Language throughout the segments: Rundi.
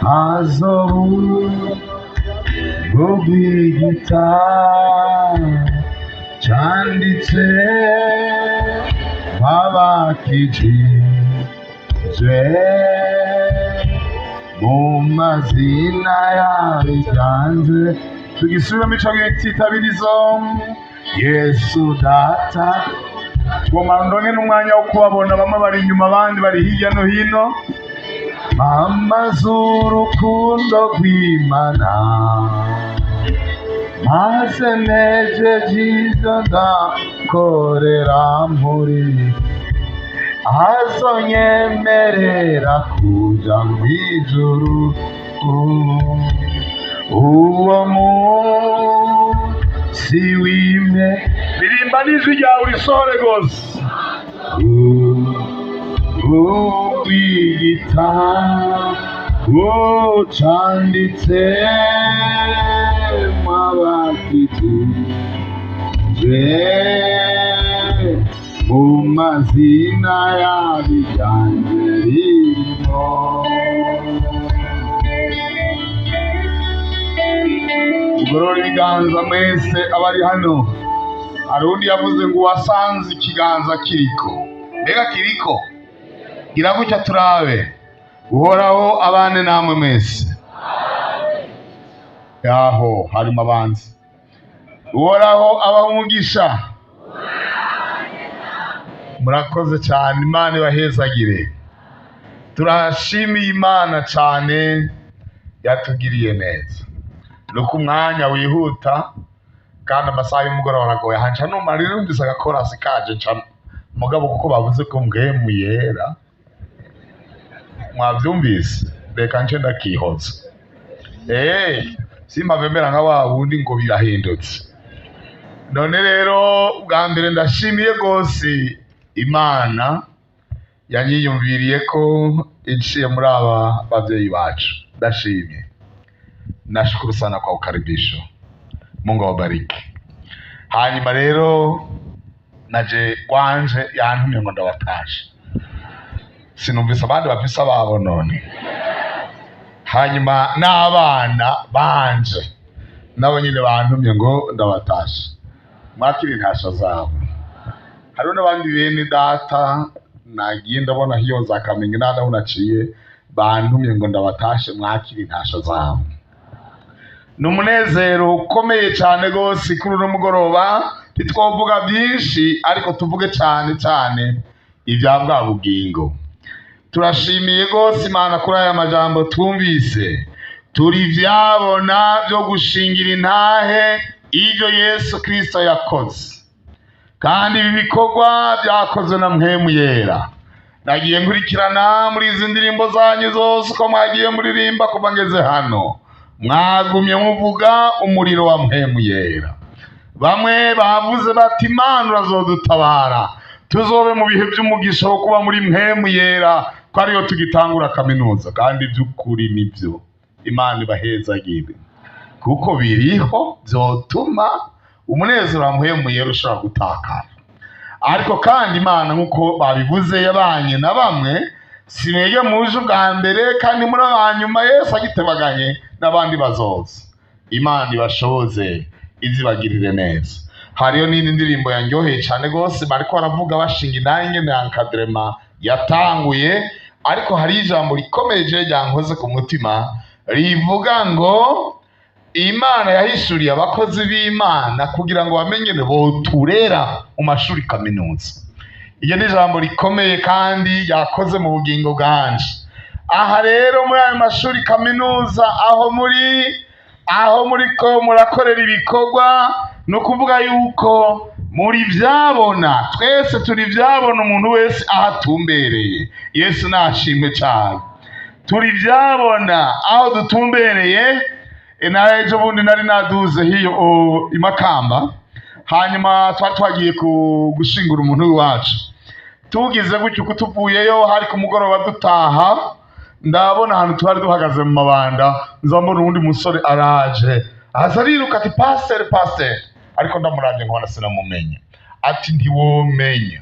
Hazobu bw'igita canditse nk'abakijije mu mazina yabiganze. Tugisubiremo ico kitabirizo. Yesu data, twomara ndonke n'umwanya wo kubabona. Bamwe bari inyuma, abandi bari hirya no hino. Mama z'urukundo rw'Imana, maze nejeje ivyo ndakorera muri azonyemerera kuja mw'ijuru. Uwo munsi w'ime Ririmba n'ijwi ryawe urisohore rwose. Ubw'igitabo canditse mw'abakijije mu mazina y'abiganje ririmo. Ugorora ibiganza mwese abari hano. Hari undi yavuze ngo wasanze ikiganza kiriko, mbega kiriko gira gutya turabe. Uhoraho abane namwe mwese. Yaho harimo abanzi. Uhoraho abaha umugisha. Murakoze cyane, Imana ibahezagire. Turashimiye Imana cyane yatugiriye neza. Nuko umwanya wihuta kandi amasaha y'umugoroba aragoye. Aha nca numara rero numvise agakorasi kaje, nca mugabo kuko bavuze ko mbwemu yera, mwavyumvise, reka nce ndakihoza. Simpave mera nka wa wundi ngo birahindutse. None rero bwa mbere ndashimiye rwose Imana yanyiyumviriye ko iciye muri aba bavyeyi bacu. Ndashimye, nashukuru sana kwa ukaribisho. Mungu awabariki. Hanyuma rero naje gwanje yantumye ngo ndabatashe, sinumvise abandi bafise ababo none. Hanyuma n'abana banje nabo nyine bantumye ngo ndabatashe, mwakire intasha zabo. Hariho n'abandi bene data nagiye ndabona hiyo za Kamenge n'ahandi aho naciye bantumye ngo ndabatashe, mwakire intasha zabo. Ni umunezero ukomeye cyane rwose kuri uno mugoroba. Ntitwavuga byinshi, ariko tuvuge cyane cyane ibya bwa bugingo. Turashimiye rwose Imana kuri aya majambo twumvise. Turi ivyabona byo gushingira intahe ibyo Yesu Kristo yakoze, kandi ibi bikorwa byakozwe na Mpwemu Yera. Nagiye nkurikirana muri izi ndirimbo zanyu zose uko mwagiye muririmba kuva ngeze hano, mwagumye muvuga umuriro wa Mpwemu Yera. Bamwe bavuze bati: "Imana urazodutabara tuzobe mu bihe by'umugisha wo kuba muri Mpwemu Yera, ko ariyo tugitangura kaminuza." Kandi by'ukuri nibyo, Imana ibahezagire, kuko biriho byotuma umunezero wa Mpwemu Yera ushobora gutakara. Ariko kandi Imana, nk'uko babivuze, yabanye na bamwe. Si mwebwe muje ubwa mbere kandi muri abanyuma, Yesu agitebaganye n'abandi bazoza. Imana ibashoboze, izibagirire neza. Hariyo n'indi ndirimbo yanryoheye cyane rwose, bariko baravuga bashinga intahe ingene encadrement yatanguye. Ariko hari ijambo rikomeye je ryankoze ku mutima rivuga ngo Imana yahishuriye abakozi b'Imana kugira ngo bamenye boturera mu mashuri kaminuza. Iryo ni ijambo rikomeye kandi ryakoze mu bugingo bwanje. Aha rero muri ayo mashuri kaminuza, aho muri ko murakorera ibikorwa, ni ukuvuga yuko muri byabona, twese turi byabona, umuntu wese aho atumbereye. Yesu nashimwe cyane. Turi byabona aho dutumbereye. Na ejo bundi nari naduze hiyo i Makamba, hanyuma twari twagiye gushingura umuntu w'iwacu. Tugize gutyo uko tuvuyeyo, hari ku mugoroba dutaha, ndabona ahantu twari duhagaze mu mabanda, nza mbona uwundi musore araje, aza ariruka ati: "Pasiteri, pasiteri!" Ariko ndamuravye nkabona sinamumenya. Ati: "Ntiwomenya,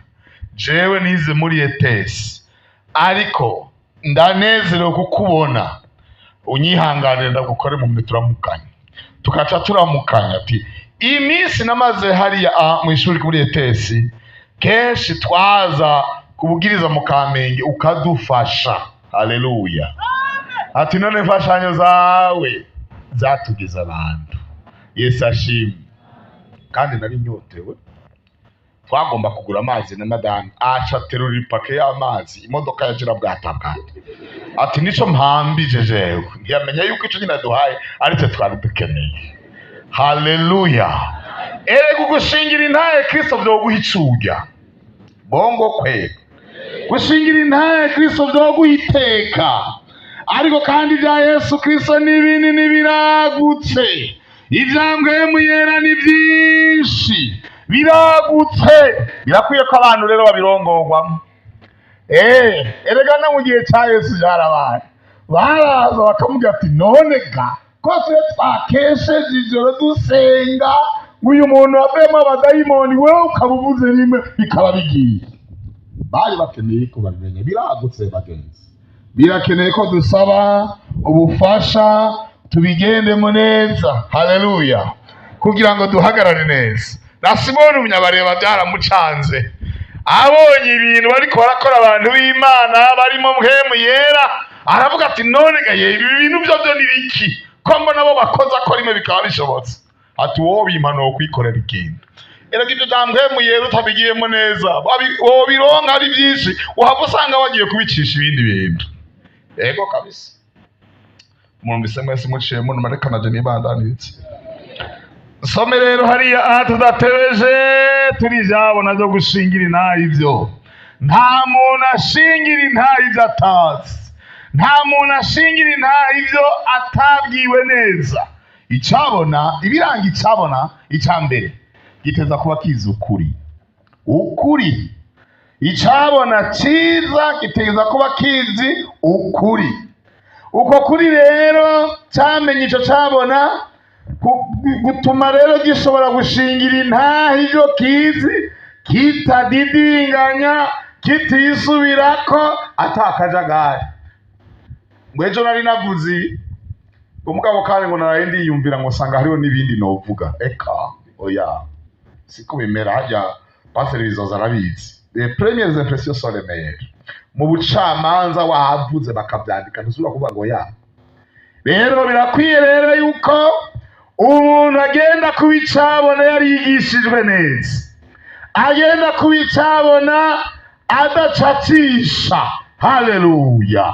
jewe nize muri ETS, ariko ndanezerewe kukubona." Unyihanganire ndagukore mu minwe, turamukanya, tukaca turamukanya. Ati iyi minsi namaze hariya mu ishuri kuri ETS, kenshi twaza kubwiriza mu Kamenge ukadufasha. Haleluya! Ati none imfashanyo zawe zatugize abantu. Yesu ashimwe. Kandi nari nyotewe, twagomba kugura amazi na madame, aca aterura ipake y'amazi, imodoka yagira bwatabwata. Ati nico mpambije jewe. Ntiyamenya yuko ico nyine aduhaye aricyo twari dukeneye. Haleluya! Erega ugushingira intahe Kristo vyoguha icurya bongo kwe, gushingira intahe Kristo vyoguha iteka. Ariko kandi ibya Yesu Kristo ni binini, biragutse. Ibya Mpwemu Yera ni byinshi, biragutse. Birakwiye ko abantu rero babirongorwamo. Erega no mu gihe cya Yesu byarabaye, baraza bakamubwira ati none ga ko twe twakesheje ijoro dusenga ngo uyu muntu avemo abadayimoni, wowe ukaba uvuze rimwe bikaba bigiye. Bari bakeneye ko babimenya. Biragutse bagenzi, birakeneye ko dusaba ubufasha, tubigendemo neza. Haleluya! Kugira ngo duhagarare neza. Na Simoni Umunyabareba byaramucanze, abonye ibintu bariko barakora abantu b'Imana barimo Mpwemu Yera, aravuga ati none ga ye, ibi bintu byo byo ni biki, ko mbona bo bakoza ko rimwe bikaba bishobotse? Ati wowe bimpa kwikorera ikintu. Erega ibyo bya Mpwemu Yera utabigiyemo neza, wobironka ari byinshi, uhava usanga wagiye kubicisha ibindi bintu. Ego kabisa, mwumvise mwese muciye muno, reka naje nibandanitse. Some rero hariya aha tudatebeje, turi ibyabona byo gushingira intahe. Ibyo nta muntu ashingira intahe ibyo atazi, nta muntu ashingira intahe ibyo atabwiwe neza. Icabona, ibiranga icabona, icya mbere giteza kuba kizi ukuri. Ukuri, icabona cyiza giteza kuba kizi ukuri. Uko kuri rero cyamenye ico cabona gutuma rero gishobora gushingira intahe ibyo kizi, kitadidinganya, kitisubirako, ata kajagari. Ngo ejo nari navuze umugabo, kandi ngo naraye ndiyumvira, ngo nsanga hariho n'ibindi novuga. Eka oya, siko bimera. Hajya pasiteri Bizoza arabizi, les premières impressions sont les meilleures. Mu bucamanza wavuze bakavyandika, ntusubira kuvuga ngo ya. Rero birakwiye rero yuko umuntu agenda kuba icabona yarigishijwe neza, agenda kuba icabona adacacisha. Haleluya!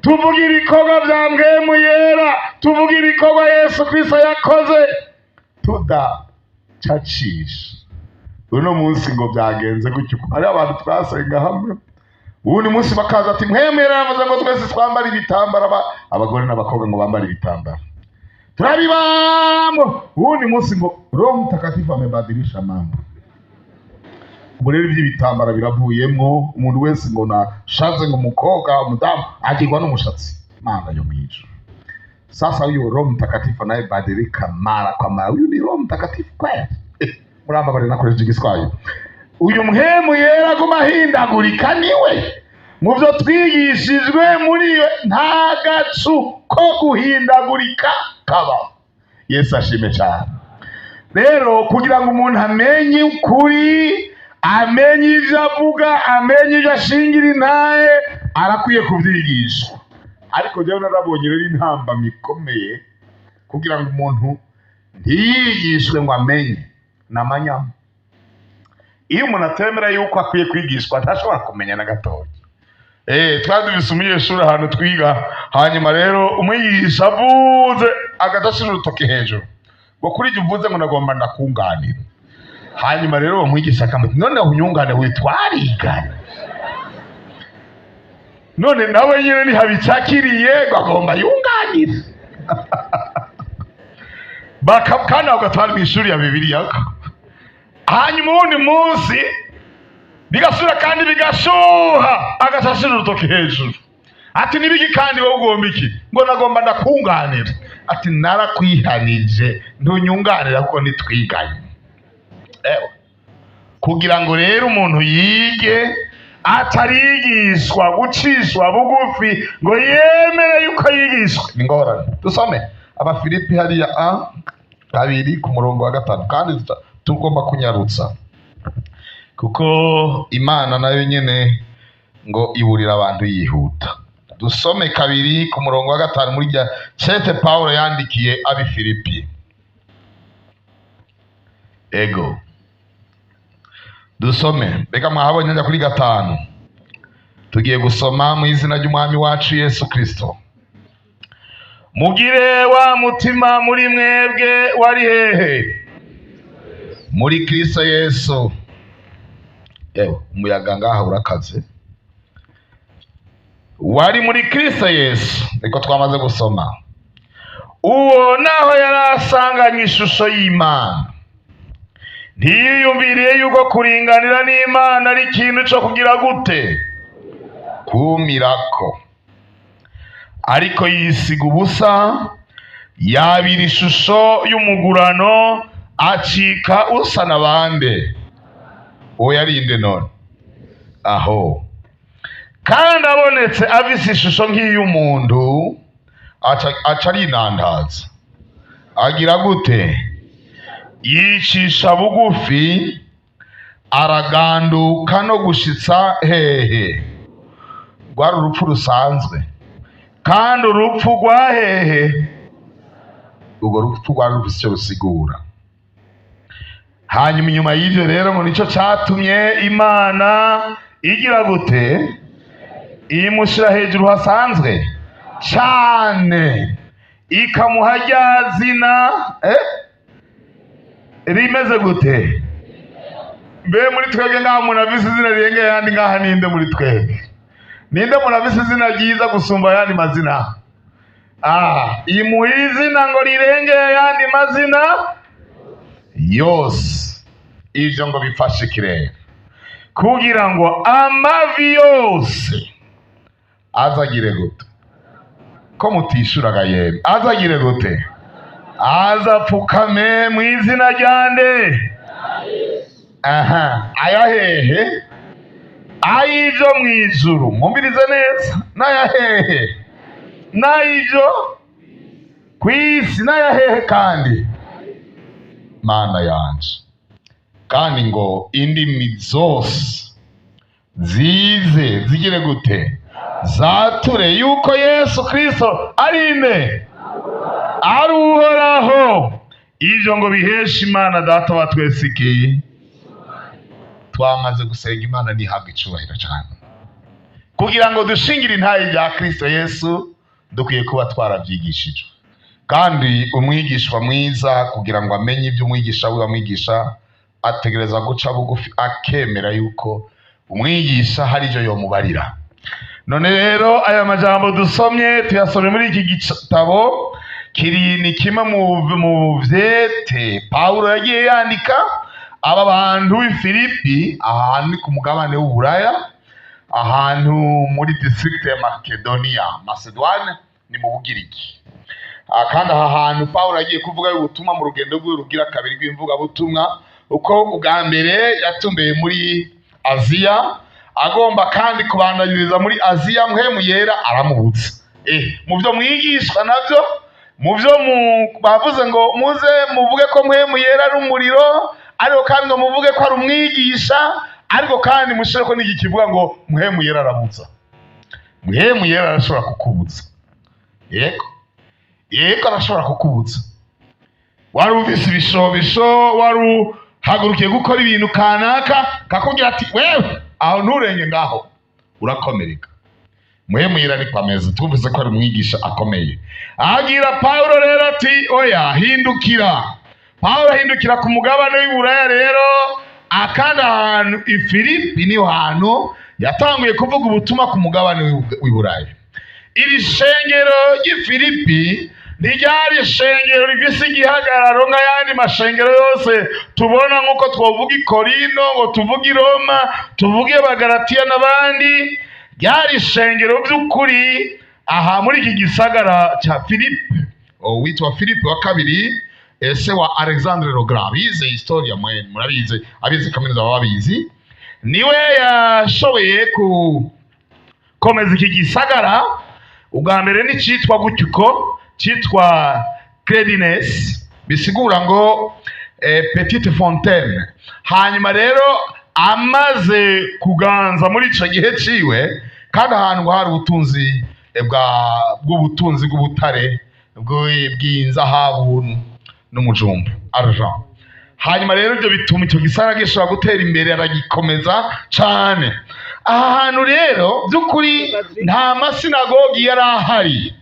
Tuvuga ibikorwa vya Mpwemu Yera, tuvuga ibikorwa Yesu Kristo yakoze tudacacisha. Uno munsi ngo byagenze gutyo, hariho abantu twasenga hamwe, uwundi munsi bakaza ati Mpwemu Yera yavuze ngo twese twambare ibitambara, abagore n'abakobwa ngo bambare ibitambara, turabibamo. Uwundi munsi ngo Roho Mtakatifu amebadilisha mambo. Ubu rero iby'ibitambara biravuyemwo, umuntu wese ngo nashaze, ngo umukobwa, umudamu agirwa n'umushatsi. Mana yo mwijuru! Sasa huyo Roho Mtakatifu anayebadilika mara kwa mara, huyu ni Roho Mtakatifu kweli? Murambabarira nakoresheje Igiswahili. Uyu Mpwemu Yera aguma ahindagurika niwe? Mu byo twigishijwe muri yo nta gacu ko guhindagurika kabaho. Yesu ashime cyane. Rero kugira ngo umuntu amenye ukuri, amenye ibyo avuga, amenye ibyo ashingira intahe, arakwiye kubyigishwa. Ariko njyewe narabonye rero intambamyi ikomeye kugira ngo umuntu ntiyigishwe ngo amenye ni amanyama. Iyo umuntu atemera yuko akwiye kwigishwa, ntashobora kumenya na gatoya. Twari dufise umunyeshuri ahantu twiga, hanyuma rero umwigisha avuze agaca ashira urutoki hejuru ngo kuri ibyo uvuze ngo nagomba ndakunganira. Hanyuma rero uwo mwigisha akamubwira, none unyungane witwariganye, none nawe nyine ntihabicakiriye ngo agomba yunganire. Kandi aho gatwara mu ishuri ya Bibiliya. Hanyuma uwundi munsi bigasubira kandi bigashuha, agaca ashira urutoki hejuru ati nibiki kandi wowe ugomba iki? Ngo nagomba ndakunganira. Ati narakwihanije, ntunyunganira kuko nitwiganye. Ewe, kugira ngo rero umuntu yige Atarigishwa gucishwa bugufi ngo yemere yuko yigishwa Ni ingorane. Dusome Abafilipi hariya a 2 ku murongo wa 5, kandi tugomba kunyarutsa kuko Imana nayo nyene ngo iburira abantu yihuta. Dusome 2 ku murongo wa 5 muri rya cete Paulo yandikiye abi Filipi. Ego, dusome. Mbega mwahabonye? Njya kuri 5. Tugiye gusoma mu izina ry'Umwami wacu Yesu Kristo. Mugire wa mutima muri mwebwe wari hehe? Muri Kristo Yesu. Yewe, umuyaga ngaha urakaze. Wari muri Kristo Yesu, niko twamaze gusoma. Uwo naho yari asanganywe ishusho y'Imana, ntiyiyumviriye yuko kuringanira n'Imana ari ikintu cyo kugira gute? Kumirako. Ariko yisiga ubusa, yabira ishusho y'umugurano, acika usa na bande? Uwo yarinde none aho? Kandi abonetse afise ishusho nk'iy'umuntu, aca arinantaza, agira gute? Yicisha bugufi, araganduka no gushitsa hehe? Rwari urupfu rusanzwe. Kandi urupfu rwa hehe? Urwo rupfu rwari rufise icyo rusigura. Hanyuma inyuma y'ivyo rero ngo nico catumye Imana igira gute? Imushira hejuru hasanzwe cane, ikamuha rya zina rimeze gute? Mbe muri twebwe ngaha umuntu afise izina rirengeye ayandi ngaha ninde? Muri twebwe ninde muntu afise izina ryiza gusumba ayandi mazina? Imuha izina ngo rirengeye ayandi mazina yose. Ivyo ngo bifashe ikirere kugira ngo amavi yose azagire gute? Ko mutishuraga yemwe? Azagire gute? Azapfukame mu izina ryande? Aha, aya hehe? Ay'ibyo mu ijuru, mwumvirize neza, N'aya hehe? N'ay'ibyo ku isi, N'aya hehe kandi? Mana yanje! Kandi ngo indimi zose zize zigire gute? Zature yuko Yesu Kristo ari ine? Ari Uhoraho. Ibyo ngo biheshe Imana Data wa twese iki? Twamaze gusenga, Imana ntihabwe icubahiro cyane. Kugira ngo dushingire intaye rya Kristo Yesu, dukwiye kuba twarabyigishijwe. Kandi umwigishwa mwiza, kugira ngo amenye ibyo umwigisha we amwigisha, ategereza guca bugufi, akemera yuko umwigisha hari ibyo yomubarira. None rero aya majambo dusomye, tuyasomye muri iki gitabo kiri, ni kimwe mu vyete Pawulo yagiye yandika aba bantu b'i Filipi. Ahantu ni ku mugabane w'Uburaya, ahantu muri district ya Makedonia, Macedoine, ni mu Bugiriki. Kandi aha hantu Pawulo yagiye kuvuga ubutumwa mu rugendo rwiwe rugira kabiri rw'imvugabutumwa, uko ubwa mbere yatumbeye muri Aziya, agomba kandi kubandanyiriza muri Aziya, Mpwemu Yera aramubuza. Mu byo mwigishwa navyo, mu byo bavuze ngo muze muvuge ko Mpwemu Yera ari umuriro, ariko kandi ngo muvuge ko ari umwigisha, ariko kandi mushire ko n'iki kivuga ngo Mpwemu Yera arabuza. Mpwemu Yera arashobora kukubuza. Yego, yego, arashobora kukubuza. Wari ufise ibishobisho, wari uhagurukiye gukora ibintu kanaka, kakubwira ati: "Wewe aho nturenge ngaho, urakomereka." Mpwemu Yera ni kwameza. Twumvise ko ari umwigisha akomeye. Agira Pawulo rero ati: "Oya, hindukira." Pawulo ahindukira ku mugabane w'Iburaya rero, akandi ahantu i Filipi niho hantu yatanguye kuvuga ubutumwa ku mugabane w'Iburaya. Iri shengero ry'i Filipi ntiryari ishengero rifise igihagararo nk'ayandi mashengero yose tubona, nk'uko twovuga i Korino, ngo tuvuge i Roma, tuvuge Bagaratiya n'abandi. Ryari ishengero by'ukuri aha muri iki gisagara cya Filipi. Uwitwa Filipe wa kabiri, ese wa Alexandre le Grand. Bize historia mwe murabizi, abize kaminuza baba babizi. Niwe yashoboye gukomeza iki gisagara. Ubwa mbere n'icyitwa gutyo uko cyitwa Credines, bisigura ngo petite fontaine. Hanyuma rero amaze kuganza muri icyo gihe ciwe, kandi ahantu hari ubutunzi bw'ubutunzi bw'ubutare bw'inzahabu n'umujumba, argent. Hanyuma rero ibyo bituma icyo gisagara gishobora gutera imbere, aragikomeza cane. Aha hantu rero by'ukuri nta masinagogi yari ahari.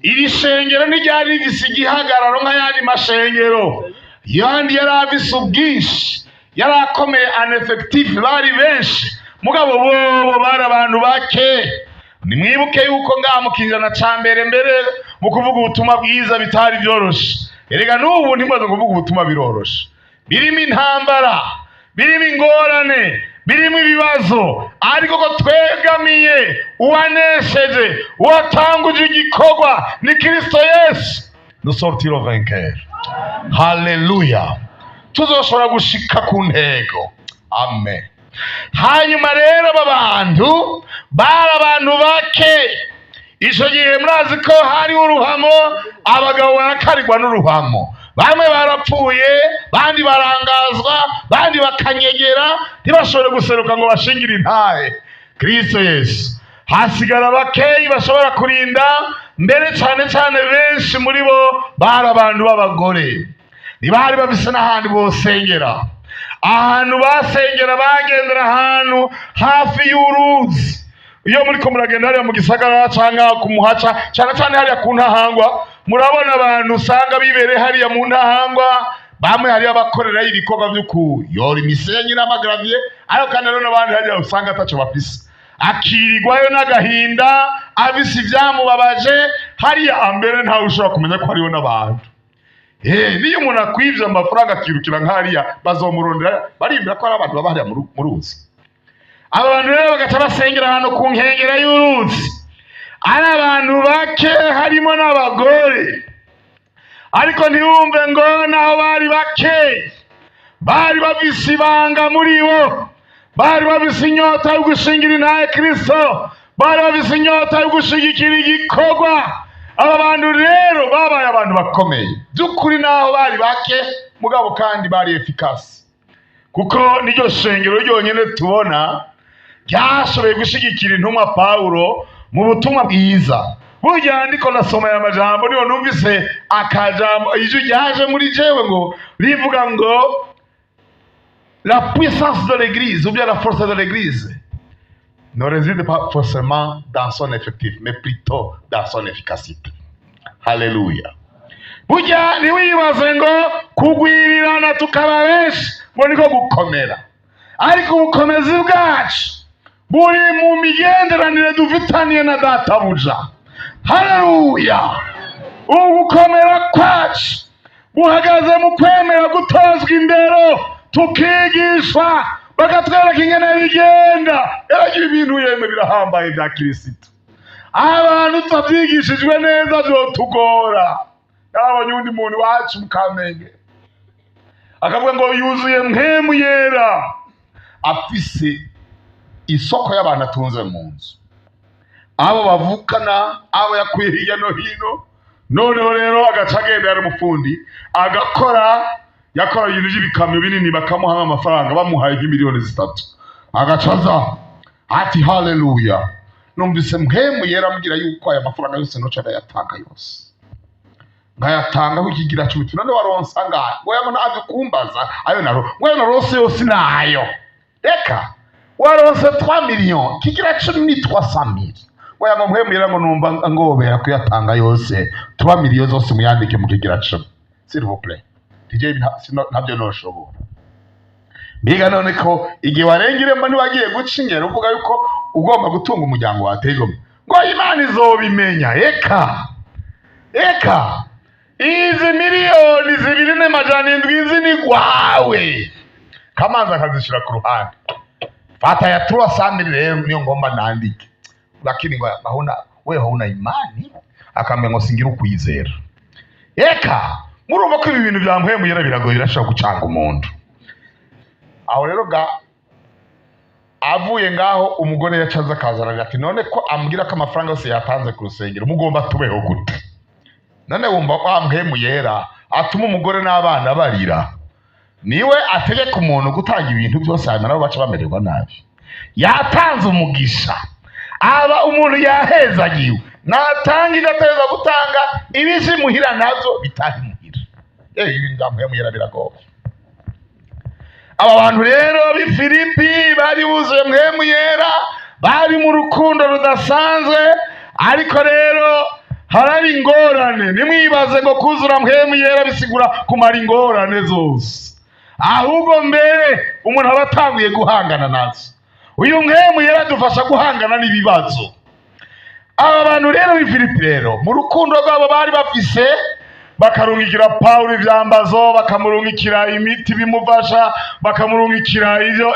Iri shengero ntiryari rifise igihagararo nk'ayandi mashengero yandi yari afise ubwinshi, yari akomeye en effectif, bari benshi, mugabo bobo bari abantu bake. Nimwibuke yuko ngaha mu kinjana ca mbere mbere mu kuvuga ubutumwa bwiza bitari byoroshe. Erega n'ubu ntimubaze, kuvuga ubutumwa biroroshe, birimo intambara, birimo ingorane, birimo ibibazo, ariko ko twegamiye uwanesheje, uwatanguje igikorwa ni Kristo Yesu, nous sortirons vainqueurs. Haleluya! Tuzoshobora gushika ku ntego, amen. Hanyuma rero aba bantu bari abantu bake ico gihe. Murazi ko hariho uruhamo, abagabo barakarirwa n'uruhamo, bamwe barapfuye, bandi barangazwa, bandi bakanyegera, ntibashobore guseruka ngo bashingire intahe Kristo Yesu. Hasigara bakeyi bashobora kurinda mbere, cane cane benshi muri bo bari abantu b'abagore. Ntibari bafise n'ahantu bosengera. Ahantu basengera, bagendera ahantu hafi y'uruzi. Iyo muriko muragenda hariya mu gisagara canke ku Muhaca, cane cane hariya ku Ntahangwa, murabona abantu usanga bibereye hariya mu Ntahangwa. Bamwe hariyo abakorerayo ibikorwa vyo kuyora imisenyi n'ama gravier, ariko kandi hariho n'abandi hariya usanga ataco bafise, akirirwayo n'agahinda, afise ivyamubabaje hariya. Ambere ntawe ushobora kumenya ko hariho n'abantu. Niyo umuntu akwivye amafaranga akirukira nk'hariya, bazomurondera, baribwira ko ari abantu baba hariya mu ruzi. Aba bantu rero bagaca basengera ahantu ku nkengera y'uruzi, ari abantu bake, harimo n'abagore. Ariko ntiwumve ngo naho bari bake, bari bafise ibanga muri bo, bari bafise inyota yo gushingira intahe Kristo, bari bafise inyota yo gushigikira igikorwa. Aba bantu rero babaye abantu bakomeye by'ukuri, naho bari bake, mugabo kandi bari efficace, kuko niryo shengero ryonyine tubona ryashoboye gushyigikira intumwa Pawulo mu butumwa bwiza. Burya ndiko ndasoma aya majambo, niho numvise akajambo, ijwi ryaje muri jewe ngo rivuga ngo: "La puissance de l'église ou bien la force de l'église ne réside pas forcément dans son effectif, mais plutôt dans son efficacité." Haleluya! Burya ntiwibaze ngo kugwirirana tukaba benshi ngo niko gukomera, ariko ubukomezi bwacu buri mu migenderanire dufitaniye na Databuja. Haleluya! Ugukomera kwacu buhagaze mu kwemera gutozwa indero, tukigishwa, bakatwereka ingene bigenda. Eragira ibintu yemwe birahambaye bya Kirisito, abantu tutabyigishijwe neza byotugora. Yarabonye uwundi muntu wacu mu Kamenge, akavuga ngo yuzuye Mpwemu Yera, afise isoko y'abantu atunze mu nzu, abo bavukana, abo yakuye hirya no hino. Noneho rero agaca agenda, yari umufundi, agakora, yakora ibintu by'ibikamyo binini, bakamuha amafaranga, bamuhaye nk'imiliyoni 3, agaca aza ati: "Haleluya, numvise Mpwemu Yera ambwira yuko aya mafaranga yose noca ndayatanga yose, nkayatanga ikigira cumi." None waronse angahe? Ngo yamo ntabyo kumbaza, ayo naro, ngo ayo naronse yose nayo. Reka, waronse 3 millions, kigira cumi ni 300 mille. Ngo yamo Mpwemu Yera ngo numva ngobera kuyatanga yose, 3 millions zose muyandike mu kigira cumi, s'il vous plaît. DJ ntabyo noshobora. Mbega none ko igihe warenga irembo ntiwagiye guca ingero, uvuga yuko ugomba gutunga umuryango wateye igomwe, ngo Imana izobimenya? Eka eka, izi miliyoni 2 700 izi ni gwawe. Kamanza akazishyira ku ruhande. Fata ya 300 mille rero niyo ngomba nandike, lakini ngo hauna, wewe hauna imani. Akambwira ngo singira ukwizera. Eka, murumva ko ibi bintu bya Mpwemu Yera biragoye, birashobora gucanga umuntu. Aho rero ga Avuye ngaho, umugore yacaza akazana ati: "None ko ambwira ko amafaranga yose yatanze ku rusengero, mugomba tubeho gute?" None wumva wa Mpwemu Yera atuma umugore n'abana barira, niwe ategeka umuntu gutanga ibintu byose, hanyuma nabo baca bamererwa nabi? Yatanze umugisha, aba umuntu yahezagiwe, natanga ibyo ateza gutanga, ibije imuhira nabyo bitaha imuhira. Ibintu bya Mpwemu Yera biragoye. Aba bantu rero b'i Filipi bari buzuye Mpwemu Yera, bari mu rukundo rudasanzwe, ariko rero haraba ingorane. Nimwibaze ngo kuzura Mpwemu Yera bisigura kumara ingorane zose, ahubwo mbere umuntu aba atanguye guhangana nazo. Uyu Mpwemu Yera adufasha guhangana n'ibibazo. Aba bantu rero b'i Filipi rero, mu rukundo rwabo bari bafise, bakarungikira Pawulo ivyambazo, bakamurungikira imiti bimufasha, bakamurungikira ivyo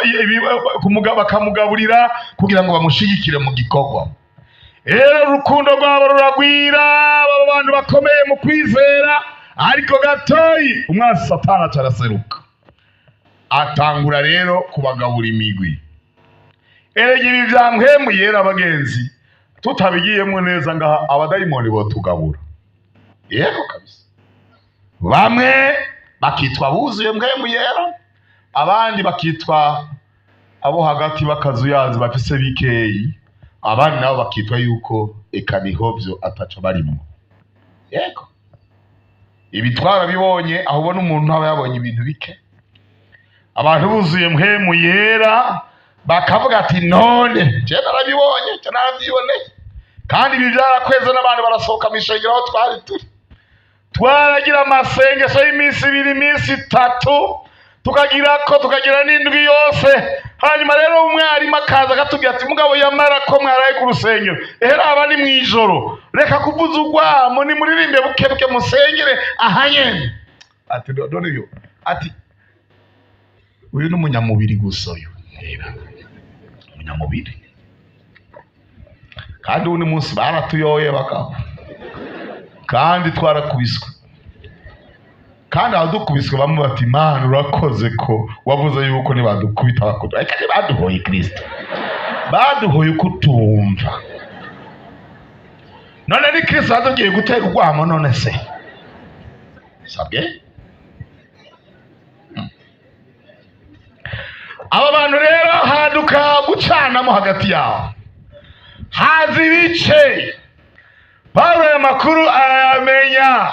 bakamugaburira kugira ngo bamushigikire mu gikorwa. Rero urukundo rwabo ruragwira, aba bantu bakomeye mu kwizera. Ariko gatoyi umwansi Satani aca araseruka, atangura rero kubagabura imigwi. Erega ibi vya Mpwemu Yera, abagenzi, tutabigiyemwo neza ngaha, abadayimoni botugabura. Yego kabisa, bamwe bakitwa buzuye Mpwemu Yera, abandi bakitwa abo hagati b'akazuyazi bafise bikeyi, abandi nabo bakitwa yuko eka nihovyo ataco barimwo. Yego, ibi twarabibonye, aho ubona umuntu aba yabonye ibintu bike, abantu buzuye Mpwemu Yera, bakavuga ati: "None je narabibonye, je naravyiboneye." Kandi ibi byarakweze n'abantu barasohoka mw'ishengero. Aho twari turi, twaragira amasengesho y'iminsi 2, iminsi 3, tukagira ko tukagira n'indwi yose. Hanyuma rero umwarimu akaza akatubwira ati: "Mugabo yamara ko mwaraye ku rusengero, ehera aba ni mw'ijoro, reka kuvuza urwamo, nimuririmbe buke buke, musengere aha nyene." Ati: "Dore uyu," ati: "uyu ni umunyamubiri gusa, uyu reba umunyamubiri." Kandi undi munsi baratuyoye bagabo, kandi twarakubiswe, kandi abadukubiswe bamwe bati: "Imana urakoze ko wavuze yuko nibadukubita bakudu." Ariko ntibaduhoye Kristo, baduhoye uko utumva. None ni Kristo yatubwiye gutera urwamo? None se sabwe? Aba bantu rero haduka gucanamo hagati yabo, haza ibice. Pawulo aya makuru arayamenya,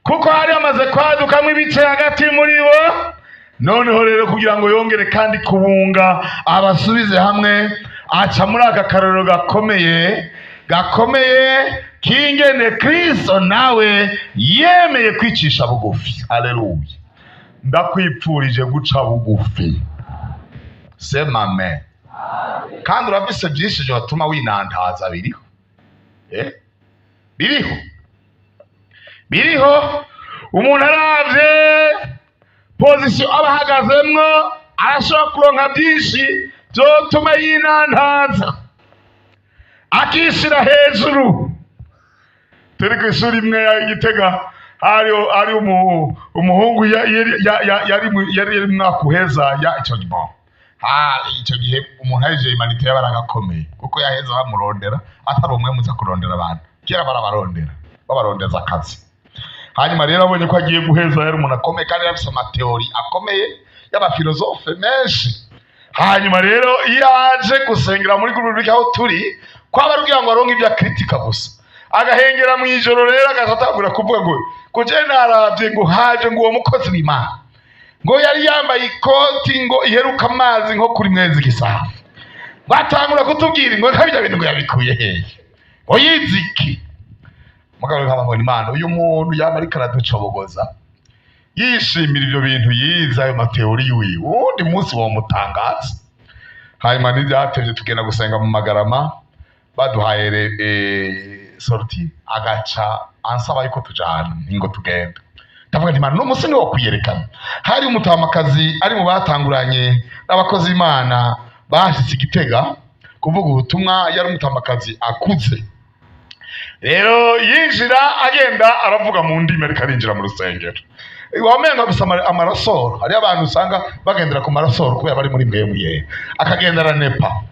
kuko hari hamaze kwadukamo ibice hagati muri bo. Noneho rero kugira ngo yongere kandi kubunga, abasubize hamwe, aca muri aka karorero gakomeye gakomeye k'ingene Kristo nawe yemeye kwicisha bugufi. Aleluya! Ndakwipfurije guca bugufi. Sema amen. Kandi urafise byinshi byatuma winantaza, biriho, eh? Biriho, biriho. Umuntu aravye position aba ahagazemwo, arashobora kuronka byinshi byotuma yinantaza, akishira hejuru. Turi ku ishuri imwe ya Gitega, hari umuhungu yari mu mwaka uheza ya icyo gihe. Icyo gihe umuntu ahejeje humanité yaba agakomeye, kuko yaheza bamurondera, atari umwe muza kurondera abantu. Kera barabarondera, babarondeza akazi. Hanyuma rero abonye ko agiye guheza, yari umuntu akomeye kandi yari afise ama théories akomeye y'abafilozofe menshi. Hanyuma rero iyo aje gusengera muri groupe aho turi, kwaba ari kugira ngo aronke ibyo akritika gusa, agahengera mu ijoro rero, agaca atangura kuvuga ngo je naravye ngo haje ngo uwo mukozi w'Imana, ngo yari yambaye ikoti ngo iheruka amazi nko kuri mwezi gisafu, batangura kutubwira ngo nka bijya bintu ngo yabikuye hehe, ngo yize iki. Mugabo nkaba Imana, uyu muntu yaba ariko araducobogoza yishimira ibyo bintu yize, ayo ma théories yiwe, uwundi munsi womutangaza. Hanyuma ntibyatevye tugenda gusenga mu Magarama, baduhaye sortie, agaca ansaba yuko tujana, ngo tugenda. Ndavuga nti: "Mana, uno munsi niwo kwiyerekana." Hari umutamakazi ari mu batanguranye n'abakozi b'Imana bashitse i Gitega kuvuga ubutumwa, yari umutamakazi akuze. Rero yinjira agenda aravuga mu ndimi, ariko arinjira mu rusengero wamenga gusa amarasoro. Hariyo abantu usanga bagendera ku marasoro kubera bari muri Mpwemu Yera, akagenda aranepa.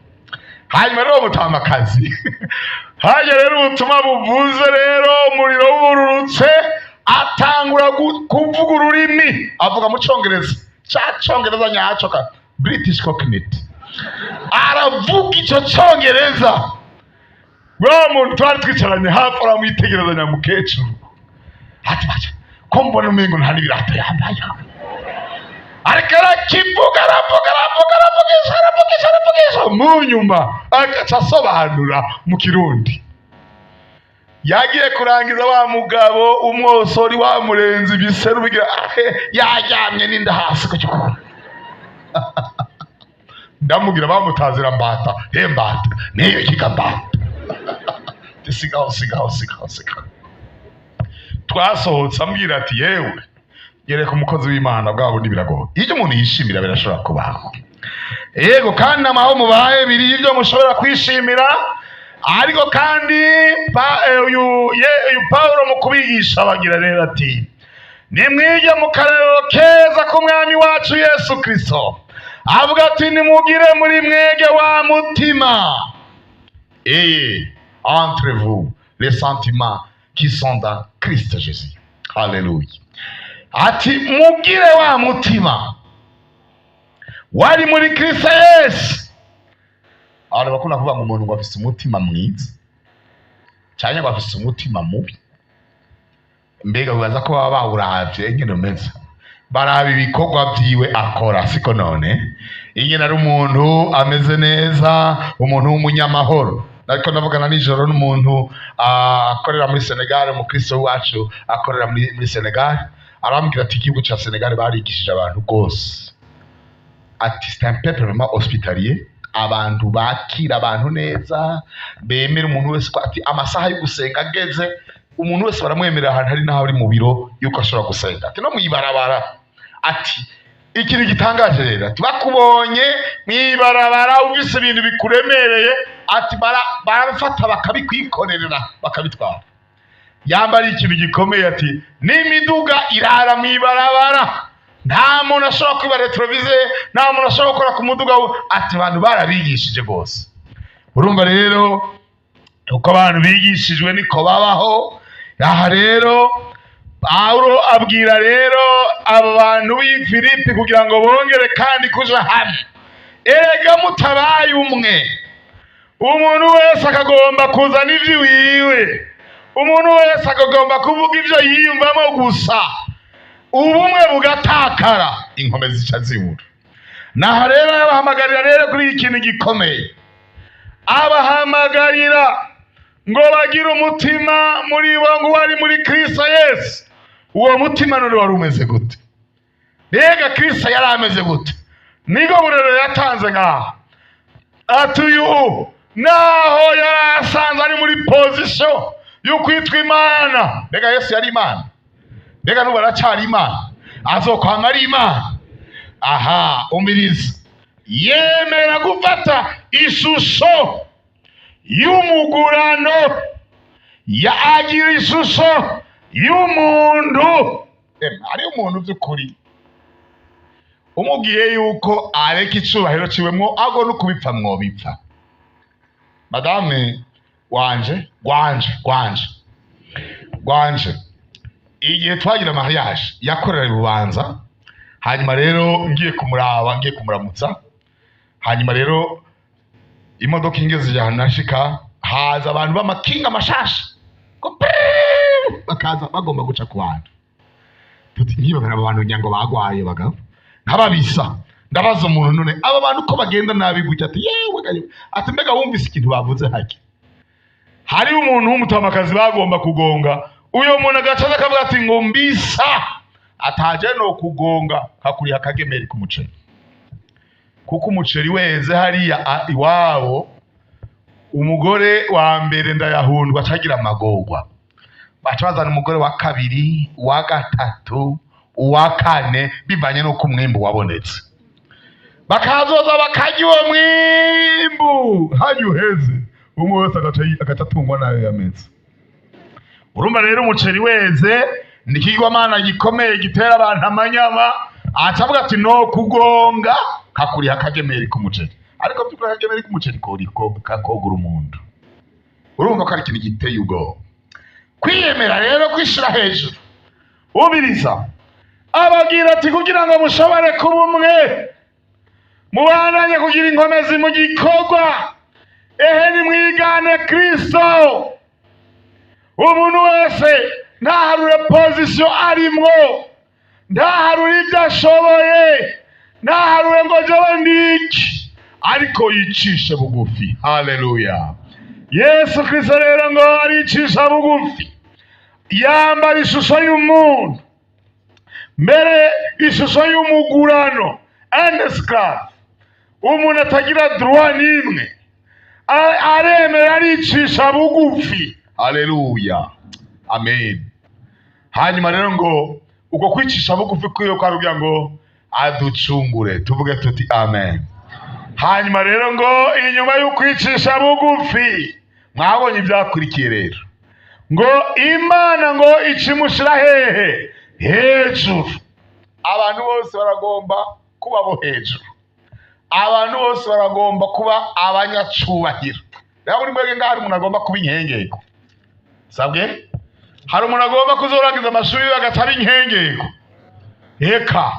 Hanyuma rero umutamakazi hajya rero ubutumwa buvuze, rero umuriro wururutse, atangura kuvuga ururimi, avuga mu Congereza, ca Congereza nyaco ka British Cockney. Aravuga ico Congereza, wa muntu twari twicaranye hafi aramwitegereza, nyamukecuru ati: "Baca ko mbona umengo nta n'ibirato yambaye?" Ariko arakivuga, aravuga, aravuga, aravugisha, aravugisha, aravugisha, mu nyuma agaca asobanura mu Kirundi. Yagiye kurangiza, wa mugabo umwosori wamurenze ibiseru bigira ahe, yaryamye n'inda hasi ku gikoni. Ndamubwira bamutazira mbata he, mbata niyo kiga mbata. Sigaho, sigaho, sigaho, sigaho. Twasohotse ambwira ati: "Yewe, yereka umukozi w'Imana." Bwa bundi biragoye, iyo umuntu yishimira birashobora kubaho. Yego, kandi amaho mubaye biri ibyo mushobora kwishimira. Ariko kandi uyu Pawulo mu kubigisha bagira rero ati: "Nimwige mu karero keza k'Umwami wacu Yesu Kristo." Avuga ati: "Nimugire muri mwege wa mutima, et entre vous les sentiments qui sont dans Christ Jésus." Haleluya! Ati: "Mugire wa mutima wari muri Kristo Yesu." Abantu bakunda kuvuga ngo umuntu ngo afise umutima mwiza cyangwa ngo afise umutima mubi. Mbega bibaza ko baba bawuravye ingene umeze? Baraba ibikorwa vyiwe akora, siko? None ingene ari umuntu ameze neza, umuntu w'umunyamahoro. Ariko ndavugana nijoro n'umuntu akorera muri Senegal, umukristo wacu akorera muri Senegal, arambwira ati: "Igihugu ca Senegal barigishije abantu rwose." Ati: "C'est un peuple vraiment hospitalier, abantu bakira abantu neza, bemera umuntu wese." Ko ati amasaha yo gusenga ageze, umuntu wese baramwemerera ahantu hari n'aho ari mu biro yuko ashobora gusenga. Ati: "No mw'ibarabara." Ati: "Ikintu gitangaje rero," ati, "bakubonye mw'ibarabara ufise ibintu bikuremereye," ati, "barafata bakabikwikorerera, bakabitwara." Yambara ikintu gikomeye, ati: "N'imiduga irara mw'ibarabara, nta muntu ashobora kwiba rétroviseur, nta muntu ashobora gukora ku muduga we." Ati: "Abantu barabigishije rwose." Urumva rero uko abantu bigishijwe niko babaho. Aha rero Pawulo abwira rero aba bantu b'i Filipi kugira ngo bongere kandi kuja hamwe. Erega mutabaye umwe, umuntu wese akagomba kuzana ivy'iwiwe, umuntu wese akagomba kuvuga ivyo yiyumvamo gusa, ubumwe bugatakara, inkomezi zica zibura. Naha rero yabahamagarira rero kuri iki kintu gikomeye, abahamagarira ngo bagire umutima muri bo ngo wari muri Kristo Yesu. Uwo mutima none wari umeze gute? Mbega Kristo yari ameze gute? Nibwo burero yatanze ngaha. Ati: "Uyu naho yari asanzwe ari muri position yo kwitwa Imana." Mbega Yesu yari Imana? Mbega n'ubu aracyari Imana? Azokwama ari Imana. Aha umiriza, yemera gufata ishusho y'umugurano, yagira ishusho y'umuntu. Hariyo umuntu by'ukuri umubwiye yuko areka icubahiro ciwe, mwo ago no kubipfa mwobipfa. Madame wanje gwanje gwanje gwanje, igihe twagira mariage yakorera ibubanza. Hanyuma rero ngiye kumuraba, ngiye kumuramutsa, hanyuma rero imodoka ingeze ahantu nashika, haza abantu b'amakinga mashasha ngo piii, bakaza bagomba guca ku bantu. Tuti nkibabera aba bantu ngira ngo bagwaye bagabo nk'ababisa. Ndabaza umuntu: "None aba bantu ko bagenda nabi gutya?" Ati: "Yewe gaye." Ati: "Mbega wumvise ikintu bavuze?" Hake hari umuntu w'umutamakazi bagomba kugonga, uyo muntu agacaza akavuga ati ngo: "Mbisa ataje no kugonga kakuriha akagemeri k'umuceri," kuko umuceri weze hariya iwabo. Umugore wa mbere ndayahundwa acagira amagorwa, baca bazana umugore wa kabiri, uwa gatatu, uwa kane, bivanye n'uko umwimbu wabonetse. Bakazoza bakarya uwo mwimbu, hanyuma uheze, umwe wese agaca atungwa nayo yameze. Urumva rero umuceri weze ni ikigwamana gikomeye gitera abantu amanyama. Acavuga ati no kugonga kakuriha akagemeri k'umuceri, ariko by'ukuri akagemeri k'umuceri kakogura umuntu. Urumva ko ari ikintu giteye ubwoba. Kwiyemera rero, kwishira hejuru. Ubiriza ababwira ati kugira ngo mushobore kuba umwe, mubandanye kugira inkomezi mu gikorwa, ehe nimwigane Kristo. Umuntu wese ntaharure position arimwo, ntaharure ibyo ashoboye, ntaharure ngo jewe ndiki, ariko yicishe bugufi. Haleluya! Yesu Kristo rero ngo aricisha bugufi, yambara ishusho y'umuntu, mbere ishusho y'umugurano, un esclave, umuntu atagira droit n'imwe. Aremera aricisha bugufi. Haleluya, amen. Hanyuma rero ngo uko kwicisha bugufi kwiwe kwari kugira ngo aducungure. Tuvuge tuti amen. Hanyuma rero ngo inyuma y'ukwicisha bugufi, mwabonye ibyakurikiye rero, ngo Imana ngo ikimushyira hehe? Hejuru. Abantu bose baragomba kuba bo hejuru, abantu bose baragomba kuba abanyacubahiro. Rero muri mwebwe ngaho hari umuntu agomba kuba inkengeko, sabwe? Hari umuntu agomba kuzorangiza amashuri agaca aba inkengeko? Eka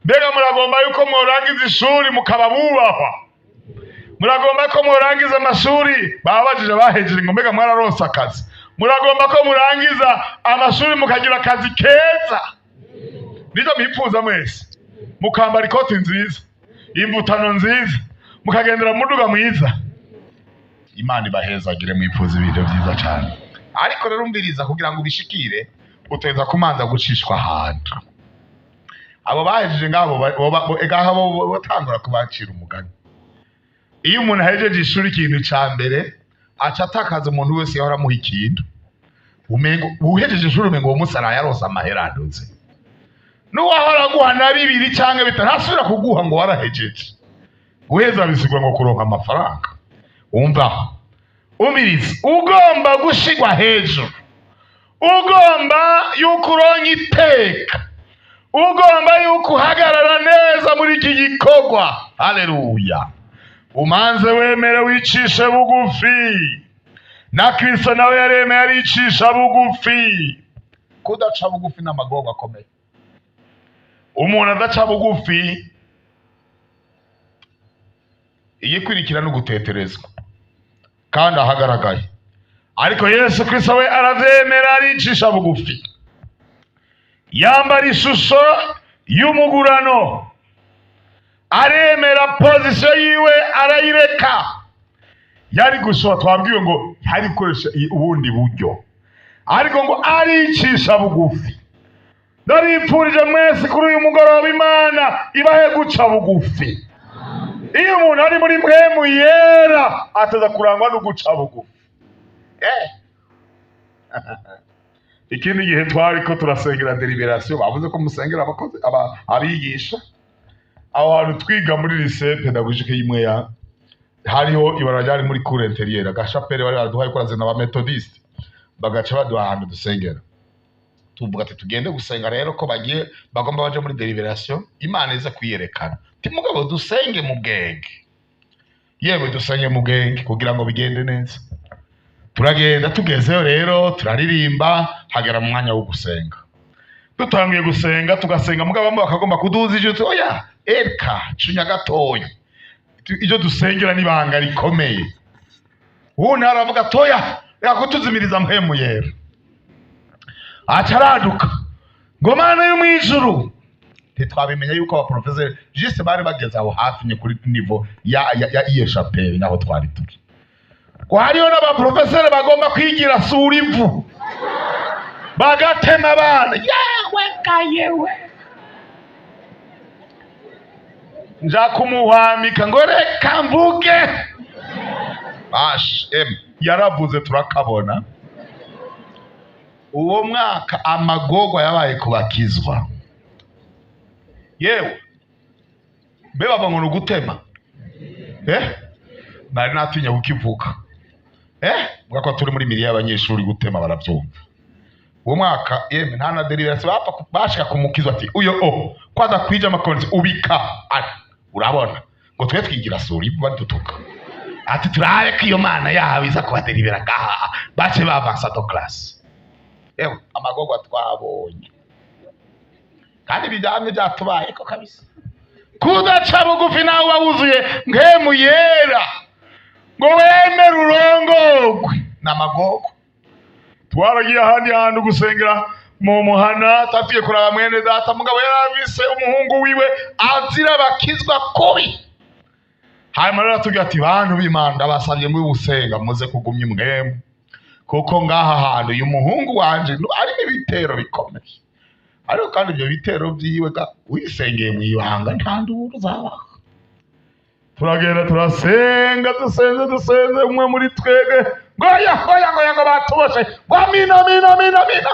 mbega muragomba yuko mworangiza ishuri mukaba bubahwa? Muragomba ko murangiza amashuri babajije bahejeje ngo mbega mwararonse akazi? Muragomba ko murangiza amashuri mukagira akazi keza? Nibyo mwipfuza mwese, mukambara ikoti nziza, imvutano nziza, mukagendera mu muduga mwiza. Imana ibahezagire, mwipfuza ibintu byiza cyane. Ariko rero umviriza, kugira ngo ubishikire uteza kumanza gucishwa ahantu. Abo bahejeje ngabo ngaho bo batangura kubacira umugani. Iyo umuntu ahejeje ishuri, ikintu ca mbere aca atakaza umuntu wese yahora amuha ikintu. Umengo uhejeje ishuri, umengo uwo munsi araye aronse amahera aduze. N'uwahora aguha na bibiri canke bitanu ntasubira kuguha, ngo warahejeje. Guheza bisigwa ngo kuronka amafaranga. Umva, umviriza, ugomba gushigwa hejuru, ugomba yuko uronka iteka, ugomba yuko uhagarara neza muri iki gikorwa, haleluya, umanze wemere wicishe bugufi. Na Kristo nawe yaremeye aricisha bugufi. Kudaca bugufi n'amagorwa akomeye. Umuntu adaca bugufi, igikurikira no guteterezwa kandi ahagaragaye. Ariko Yesu Kristo we aravyemera, aricisha bugufi, yambara ishusho y'umugurano, aremera position yiwe arayireka. Yari gushobora, twabwiwe ngo yari gukoresha ubundi buryo, ariko ngo aricisha bugufi. Ndabipfurije mwese kuri uyu mugoroba, Imana ibahe guca bugufi. Iyo umuntu ari muri Mpwemu Yera ataza kurangwa no guca bugufi. Ikindi gihe twari ko turasengera délibération, bavuze ko musengera abakozi, abigisha. Aho hantu twiga muri lycée pédagogique y'imwe ya hariho ibara ryari muri cour intérieure, agashapere bari baraduhaye kurazana aba méthodiste, bagaca baduha ahantu dusengera. Tuvuga ati tugende gusenga rero, ko bagiye bagomba baje muri délibération, Imana ize kwiyerekana. Timugabo dusenge mu bwenge, yewe dusenge mu bwenge kugira ngo bigende neza. Turagenda, tugezeyo rero turaririmba, hagera mu mwanya wo gusenga. Dutangiye gusenga, tugasenga, mugabo bamwe bakagomba kuduza ijwi. Oya, eka cunya gatoya, ibyo dusengera n'ibanga rikomeye. Uwundi aravuga toya, reka kutuzimiriza Mpwemu Yera. Aca araduka ngo Mana yo mw'ijuru. Ntitwabimenya yuko abaprofeseri juste bari bageze aho hafi, ni kuri niveau ya iyo chapelle naho twari turi, ngo hariho n'abaprofeseri bagomba kwigira sura ivu, bagatema abana. Yewe ka yewe, nja kumuhwamika ngo reka mvuge. Bash em yaravuze turakabona. Uwo mwaka amagorwa yabaye kubakizwa. Yewe mbe bava ngo ni ugutema, nari natinya kukivuga, mvuga ko turi muri milieu y'abanyeshuri, gutema barabyumva. Uwo mwaka yemwe nta na délibération bapfa bashika kumukiza ati uyo o ko adakwije ama conditions ubika. Ati, urabona ngo twe twigira sura badutuka, ati turabe ko iyo mana yabo iza kubadelibera ngaha, bace bavansa de classe. Ewe, amagorwa twabonye kandi bijyanye byatubayeko kabisa. Kudaca bugufi nawe uba wuzuye Mpwemu Yera ngo wemere urongogwe ni amagorwa. Twaragiye ahandi hantu gusengera mu muhana, tatuye kuraba mwene data, mugabo yarabise umuhungu wiwe azira bakizwa kubi. Hanyuma rero aratubwira ati: "Bantu b'Imana, ndabasabye muri gusenga muze kugumya umwemu, kuko ngaha hantu uyu muhungu wanje arimo ibitero bikomeye." Ariko kandi ibyo bitero byiwe ga wisengeye mu ibanga nta nduru zabaho. Turagenda turasenga, dusenze dusenze, umwe muri twebwe ngo ya ngoya ngoya ngo batuboshe, ngo amina amina amina amina.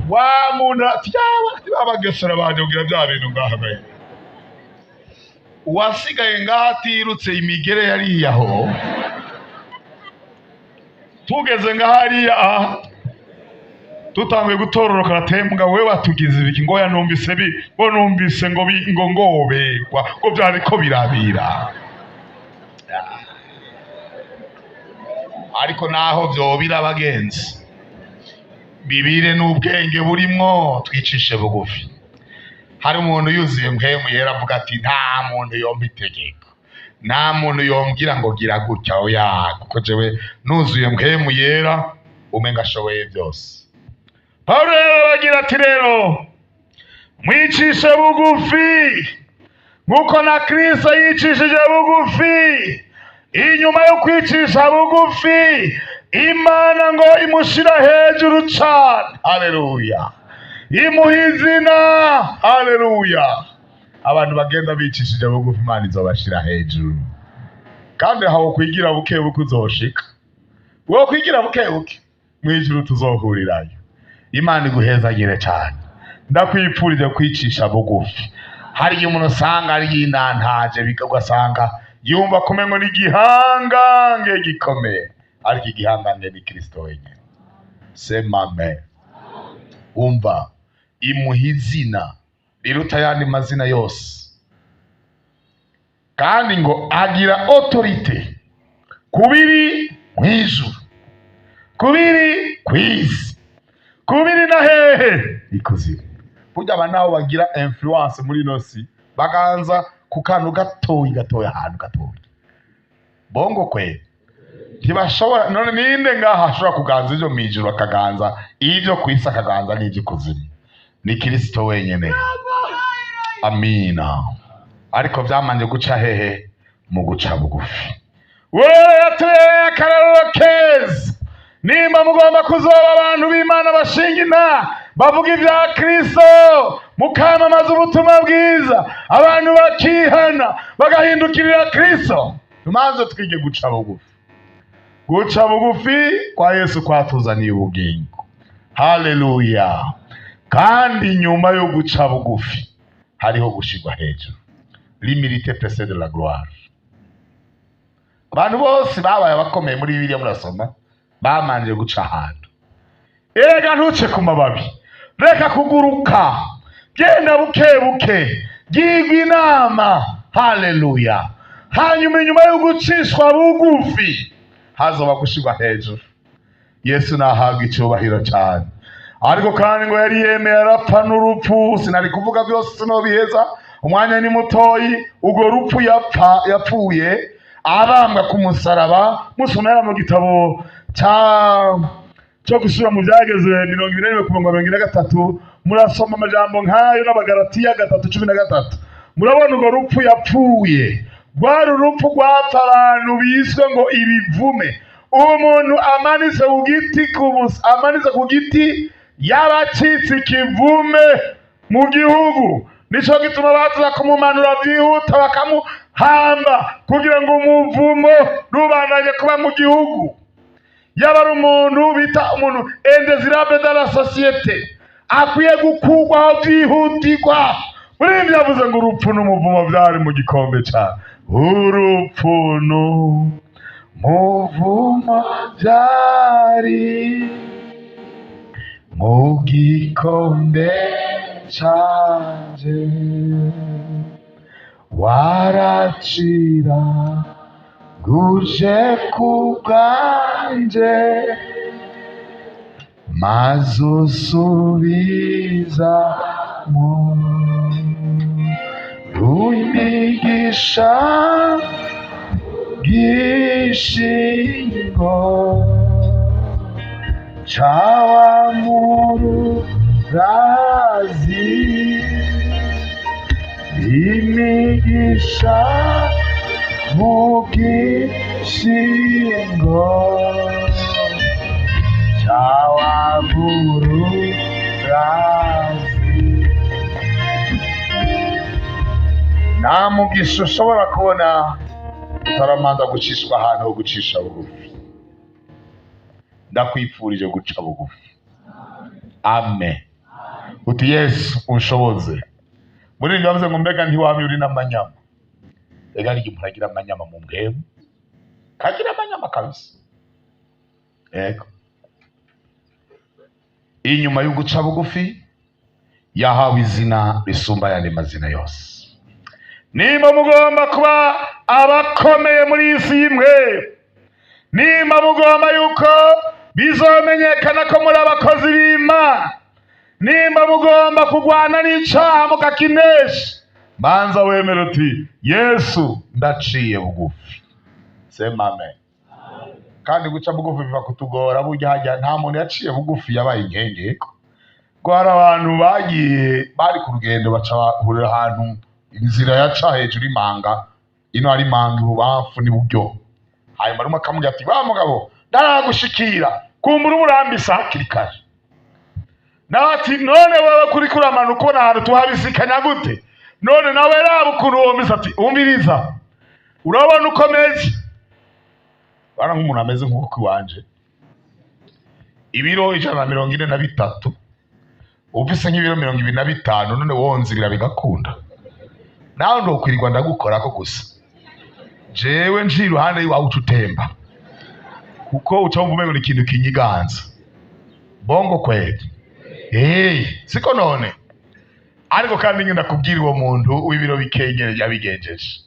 Wa muntu ati yawa babagesera baje kugira bya bintu ngaha gahe. Uwasigaye ngaha atirutse imigere yariyaho. Tugeze ngahariya aha tutanguye gutororoka, aratembwa: "Wewe watugize ibiki?" Ngo yanumvise bi ngo numvise ngo ngo ngobegwa ngo byariko birabira. Ariko naho vyobira, abagenzi, bibire n'ubwenge burimwo, twicishe bugufi. Hari umuntu yuzuye Mpwemu Yera avuga ati: "Nta muntu yompa itegeko, nta muntu yombwira ngo gira gutya, oya, kuko jewe nuzuye Mpwemu Yera, umenga ashoboye byose." Pawulo rero aragira ati: "Rero mwicishe bugufi nk'uko na Kristo yicishije bugufi." Inyuma yo kwicisha bugufi, Imana ngo imushyira hejuru cyane, haleluya, imuha izina, haleluya. Abantu bagenda bicishije bugufi, Imana izobashira hejuru. Kandi aho kwigira buke buke uzoshika, wo kwigira buke buke mu ijuru tuzohurirayo. Imana iguhezagire cyane. Ndakwipfurije kwicisha bugufi. Hari igihe umuntu usanga ari yinantaje, ugasanga yumva kumengo ni igihangange gikomeye, ariko igihangange ni Kristo wenyine. Sema amen. Umva, imuha izina riruta ayandi mazina yose, kandi ngo agira autorité ku biri mu ijuru, ku biri ku isi, ku biri na hehe ikuzimu. Burya aba nabo bagira influence muri ino si, baganza ku kantu gatoyi gatoyi, ahantu gatoyi bongo kwe ntibashobora. None ninde ngaha ashobora kuganza ibyo mu ijuru, akaganza ibyo ku isi, akaganza n'iby'ikuzimu? Ni Kirisito wenyine. Amina. Ariko byamanje guca hehe? Mu guca bugufi. Wewe yatubereye akarorero keza. Nimba mugomba kuzoba abantu b'Imana bashinga inta, bavuga ibya Kristo, mukamamaza ubutumwa bwiza, abantu bakihana bagahindukirira Kristo, tumanze twige guca bugufi. Guca bugufi kwa Yesu kwatuzaniye ubugingo, haleluya. Kandi nyuma yo guca bugufi hariho gushirwa hejuru. L'humilité précède la gloire. Abantu bose babaye abakomeye muri Bibiliya murasoma bamanje guca ahantu. Erega ntuce ku mababi, reka kuguruka, genda buke buke, gigwa inama, haleluya. Hanyuma inyuma yo gucishwa bugufi hazoba gushirwa hejuru. Yesu nahabwa icyubahiro cyane. Ariko kandi ngo yari yemeye arapfa n'urupfu. Sinari kuvuga byose, sinobiheza, umwanya ni mutoyi. Urwo rupfu yapfa, yapfuye abambwa ku musaraba, musomera mu gitabo cya cyo gusubira mu byageze 21 ku mirongo 43, murasoma amajambo nk'ayo, n'Abagaratiya 3:13. Murabona urwo rupfu yapfuye rwari urupfu rwapfa abantu biswe ngo ibivume. Uwo muntu amanitse ku giti amanitse ku giti yabacitse ikivume mu gihugu. Nico gituma baza kumumanura byihuta bakamuhamba kugira ngo umuvumo ntubandanye kuba mu gihugu. Yaba ari umuntu bita umuntu indésirable de la société, akwiye gukurwaho byihutirwa. Muri ibi yavuze ngo urupfu n'umuvumo byari mu gikombe cyane. Urupfu n'umuvumo byari Mu gikombe canje waracira guje ku bwanje, maze usubizamo imigisha gishingo cawa mururazi, imigisha mu gishingo cawa mururazi. Nta mugisha ushobora kubona utaramanza gucishwa ahantu ho gucisha bugufi. Ndakwifurije guca bugufi. Amen. Uti Yesu unshoboze. Muri ibyo bavuze ngo mbega ntiwamye uri n'amanyama. Ega hari igihe umuntu agira amanyama mu mbwemu, kagira amanyama kabisa. Yego. Inyuma yo guca bugufi yahawe izina risumba ayandi mazina yose. Nimba mugomba kuba abakomeye muri iyi si y'imwe, nimba mugomba yuko bizomenyekana ko muri abakozi b'Imana, nimba mugomba kurwana n'icaha mukakinesha, banza wemere uti Yesu ndaciye bugufi. Sema amen. Kandi guca bugufi biva kutugora, burya hajya nta muntu yaciye bugufi yabaye inkengeko. Ko hari abantu bagiye bari ku rugendo baca bahurira ahantu inzira yaca hejuru imanga, ino ari imanga ibubamfu n'iburyo. Hanyuma rumwe akamubwira ati wa mugabo ndaragushikira, kumbura uburambisa hakiri kare. Nawe ati none wewe kuri kuramanuka ubona ahantu tuhabisikanya gute? None nawe raba ukuntu wumvise. Ati umviriza, urabona uko meze? Bana nk'umuntu ameze nk'uko iwanje, ibiro 143, ufise nk'ibiro 25, none wonzibira bigakunda. Nawe ndokwirirwa ndagukorako gusa, jewe nci iruhande iwawe uca utemba, kuko uca wumva umengo ni ikintu kinyiganza. Bongo kweli. Siko none. Ariko kandi ngenda kubwira uwo muntu w'ibiro bikenyere yabigenjeje.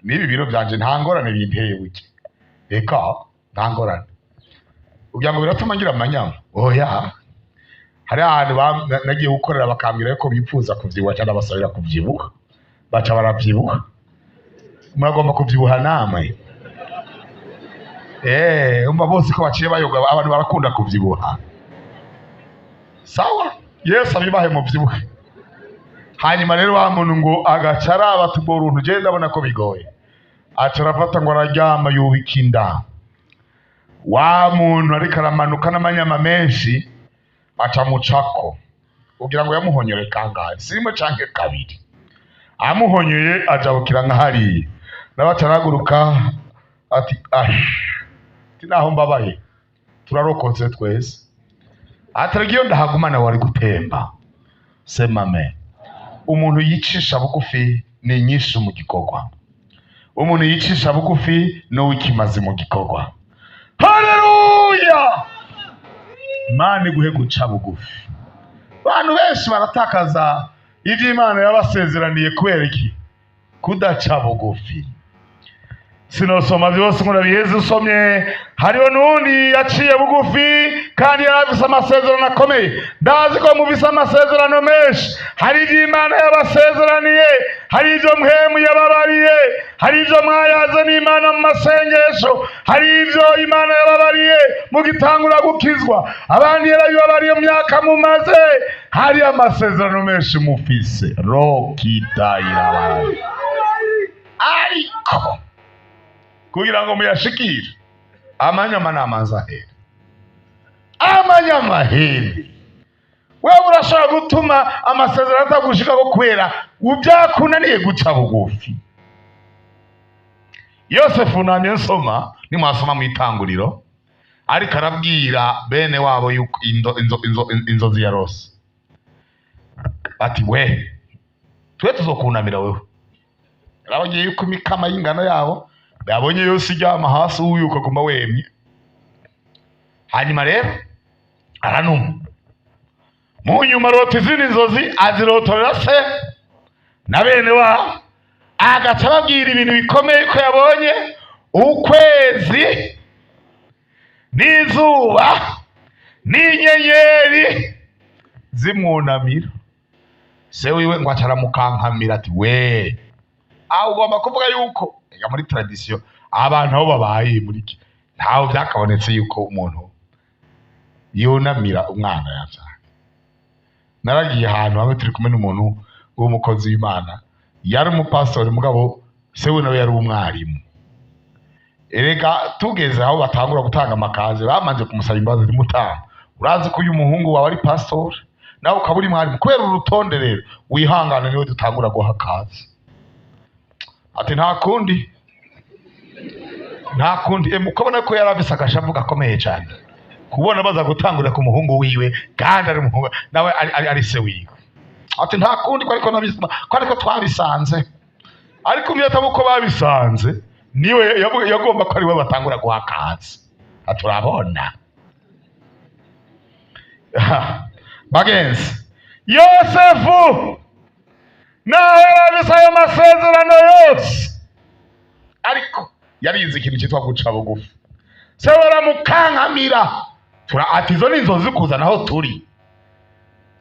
N'ibi biro vyanje nta ngorane binteye buke. Eka nta ngorane. Ugira ngo biratuma ngira amanyama? Oya. Hari ahantu nagiye gukorera bakambwira ko bipfuza kuvyibuha cyangwa basabira kuvyibuha. Baca baravyibuha. Muragomba kuvyibuha namwe. Umva bose ko baciye bayoga, abantu barakunda kuvyibuha. Sawa, Yesu abibahe muvyibuhe. Hanyuma rero wa muntu ngo agaca araba tubwo runtu, je ndabona ko bigoye. Aca arafata ngo araryama yubika inda. Wa muntu ariko aramanuka n'amanyama menshi aca mucako. Ugira ngo yamuhonyore kangahe? Simwe canke kabiri. Amuhonyoye ajabukira nka hariya. Nawe aca arahaguruka ati ati naho mbabaye, turarokotse twese. Ataragiye ndahagumana wari gutemba. Sema amen. Umuntu yicisha bugufi ni nyinshi mu gikorwa. Umuntu yicisha bugufi ni uw'ikimazi mu gikorwa. Haleluya! Imana iguhe guca bugufi. Abantu benshi baratakaza ivyo Imana yabasezeraniye kubera iki? Kudaca bugufi. Sinosoma vyose ngo ndabiheze, usomye hariho n'uwundi yaciye bugufi kandi yarafise amasezerano akomeye. Ndazi ko mufise amasezerano menshi. Hari ivyo Imana yabasezeraniye, hari ivyo mpwemu yababariye, hari ivyo mwayaze n'Imana mu masengesho, hari ivyo Imana yababariye mugitangura gukizwa, abandi yarabibabariye mu myaka mumaze. Hari amasezerano menshi mufise. Rokitayirabaye. Ariko kugira ngo muyashikire, amanyama n'amazi ahere. Amanyama ahere. Wewe urashobora gutuma amasezerano atagushikako kubera ubyakunaniye guca bugufi. Yosefu namye nsoma, nimwasoma mu itanguriro, ariko arabwira bene wabo yuko inzozi ya Rose. Ati we, twe tuzokunamira wewe. Yarabagiye yuko imikama y'ingano yabo yabonye yose iryama hasi, uyu ukaguma wemye. Hanyuma rero aranuma. Mu nyuma arota izindi nzozi, azirotorera se na bene wabo, agaca ababwira ibintu bikomeye ko yabonye ukwezi n'izuba n'inyenyeri zimwunamira. Se wiwe ngo acaramukankamira ati: "We, aho ugomba kuvuga yuko ega muri tradition abantu aho babaye muri iki ntaho byakabonetse yuko umuntu yunamira umwana yabyaye." Naragiye ahantu hamwe turi kumwe n'umuntu w'umukozi w'Imana, yari umupasitori, mugabo se we nawe yari umwarimu. Erega tugeze aho batangura gutanga amakaze, bamanje kumusaba imbabazi: "Mutanga, urazi ko uyu muhungu wawe ari pasitori, nawe ukaba uri mwarimu, kubera urutonde rero wihangane niwe dutangura guha akazi." Ati: "Nta kundi, nta kundi." Ukabona ko yari afise agashavu gakomeye cyane kubona baza gutangurira ku muhungu wiwe kandi ari umuhungu nawe ari se wiwe. Ati: "Nta kundi, ko ariko ko ariko twabisanze." Ariko umuyatabo uko babisanze niwe yagomba ko ari we batangura guha akazi. Ati: "Urabona bagenzi, Yosefu naho yarabise ayo masezerano yose, ariko yarize ikintu cyitwa guca bugufi. Se baramukankamira. Ati: "Izo ni inzozi kuzana aho turi."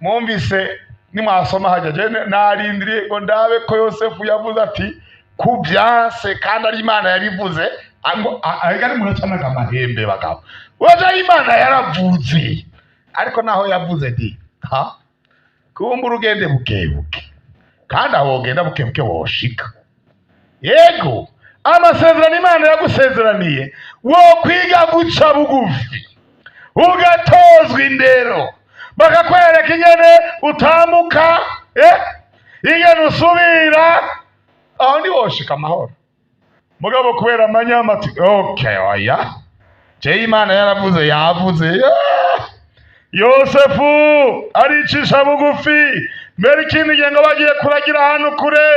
Mwumvise nimwasoma hajya je narindiriye ngo ndabe ko Yosefu yavuze ati ku byanse kandi ari Imana yabivuze, ngo arega ari muracanaga amahembe bagabo waje. Imana yaravuze, ariko naho yavuze di ha kumba urugende bukebuke, kandi aho wogenda bukebuke woshika. Yego, amasezerano Imana yagusezeraniye, wo kwiga guca bugufi, ugatozwa indero, bakakwereka ingene utambuka, ingene usubira, aho ntiwoshika amahoro. Mugabo kubera amanyama ati: "Okay, oya, jewe Imana yaravuze, yavuze." Yosefu aricisha bugufi. Mbere ikindi gihe ngo bagiye kuragira ahantu kure,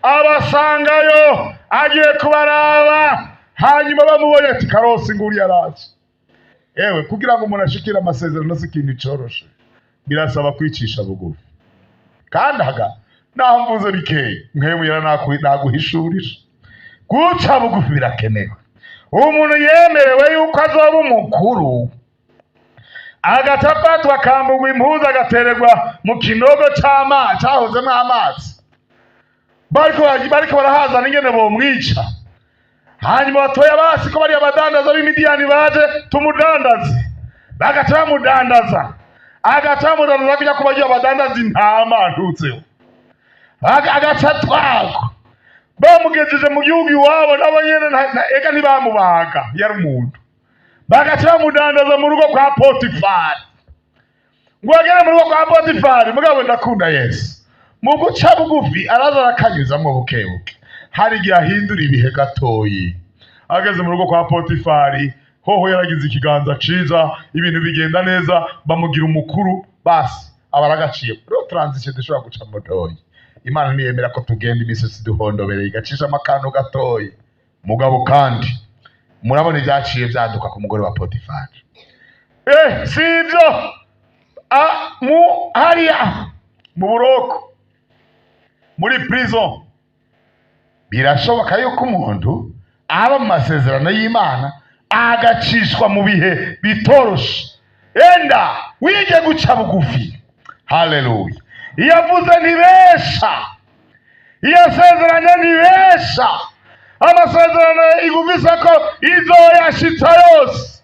abasangayo agiye kubaraba, hanyuma bamubonye ati: "Karosi nguri yaraje." Ewe, kugira ngo umuntu ashikire amasezerano si ikintu coroshe, birasaba kwicisha bugufi. Kandi aga naho mvuze bikeyi nkemu naguhishurira, guca bugufi birakenewe. Umuntu yemerewe yuko azoba umukuru, agaca afatwa akambugwa impuzu, agatererwa mu kinogo c'amazi cahozemwo amazi, bariko barahazana ingene bomwica. Hanyuma batoya basi ko bariya badandaza b'Imidiyani baje, tumudandaze. Bagaca bamudandaza, agaca bamudandaza kuja kuba barya badandaza intama ntutseho. Agaca atwagwa, bamugejeje mu gihugu iwabo nabo nyene eka ntibamubaga, yari umuntu. Bagaca bamudandaza mu rugo kwa Potifari. Ngo agere mu rugo kwa Potifari, mugabo ndakunda Yesu mu guca bugufi, araza arakanyuzamwo bukebuke, hari igihe ahindura ibihe gatoyi. Ageze mu rugo kwa Potifari hoho yaragize ikiganza ciza, ibintu bigenda neza, bamugira umukuru. Basi aba aragaciye. Rero transition dushobora guca mutoyi, Imana ntiyemera ko tugenda imisozi duhondobereye, igacishamo akantu gatoyi. Mugabo kandi murabona ibyaciye byaduka ku mugore wa Potifari. Si ibyo, mu hariya mu buroko, muri prison, birashoboka yuko umuntu aba mu masezerano y'Imana agacishwa mu bihe bitoroshe. Enda wige guca bugufi. Haleluya! Iyo avuze ntibesha, iyo asezeranye ntibesha. Amasezerano igumisa ko izoyashitsa yose.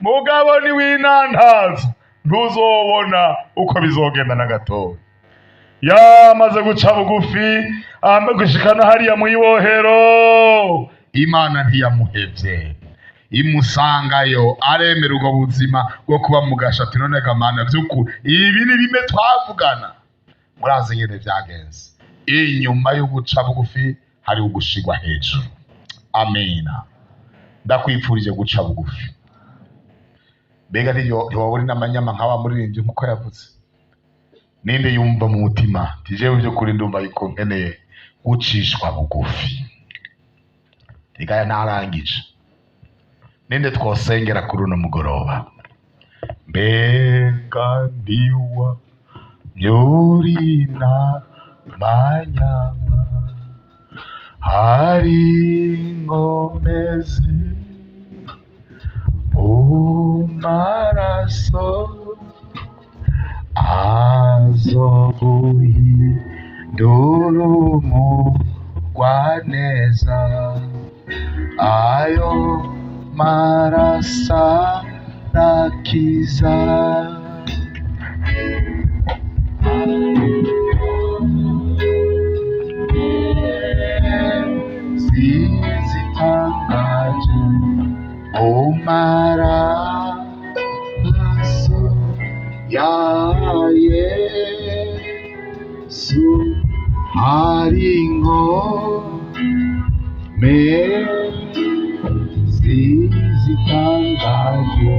Mugabo niwinantaza ntuzobona uko bizogenda na gatoya. Yamaze guca bugufi gushikana hariya mu ibohero, Imana ntiyamuhevye, imusangayo, aremera ubwo buzima bwo kuba mu gashati. None gamana vy'ukuri ibi ni bimwe twavugana, murazi ingene vyagenze. Inyuma yo guca bugufi hari ugushigwa hejuru. Amina. Ndakwipfurije guca bugufi. Mbega ntiwabura n'amanyama nk'aba muririmbyi nk'uko yavuze? Ninde yumva mu mutima ati: "Jewe by'ukuri ndumva yuko nkeneye gucishwa bugufi"? Rigaya ntarangije. Ninde twosengera kuri uno mugoroba? Mbega ndiwa Myurina manyama hari inkomezi mu maraso azoguhindura umugwaneza ayo maraso arakiza. Zizitangaje mu maraso ya Yesu hari inkomezi zitangaje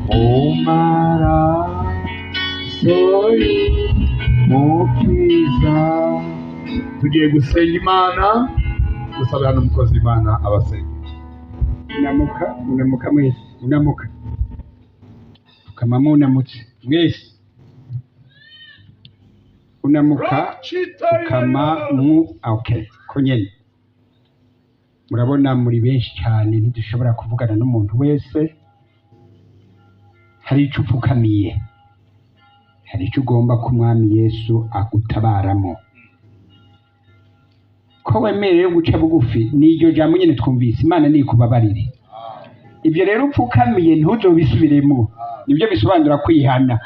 mu maraso y'Umukiza. Tugiye gusenga Imana, gusabira n'umukozi Imana abasenga. Unamuka, unamuka mwese, unamuka ukama munamutse mwese, unamuka ukama mu okay ko nyene murabona muri benshi cyane, ntidushobora kuvugana n'umuntu wese. Hari icyo upfukamiye, hari icyo ugomba ko Umwami Yesu agutabaramo, ko wemerewe guca bugufi. Ni iryo jambo nyene twumvise, Imana nikubabarire. Ibyo rero upfukamiye ntuzobisubiremo, nibyo bisobanura kwihana.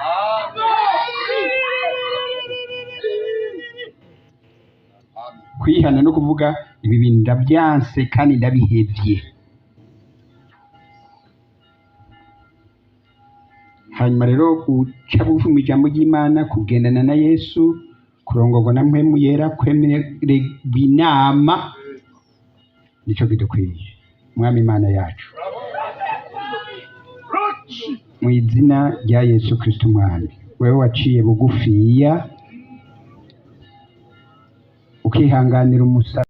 Kwihana no kuvuga ibi bintu ndabyanse kandi ndabihevye. Hanyuma rero guca bugufi mu ijambo ry'Imana, kugendana na Yesu, kurongorwa na Mpwemu Yera, kwemererwa inama, nico kidukwiye. Mwami Imana yacu, mu izina rya Yesu Kristo Umwami, wewe waciye bugufiya ukihanganira umusaraba.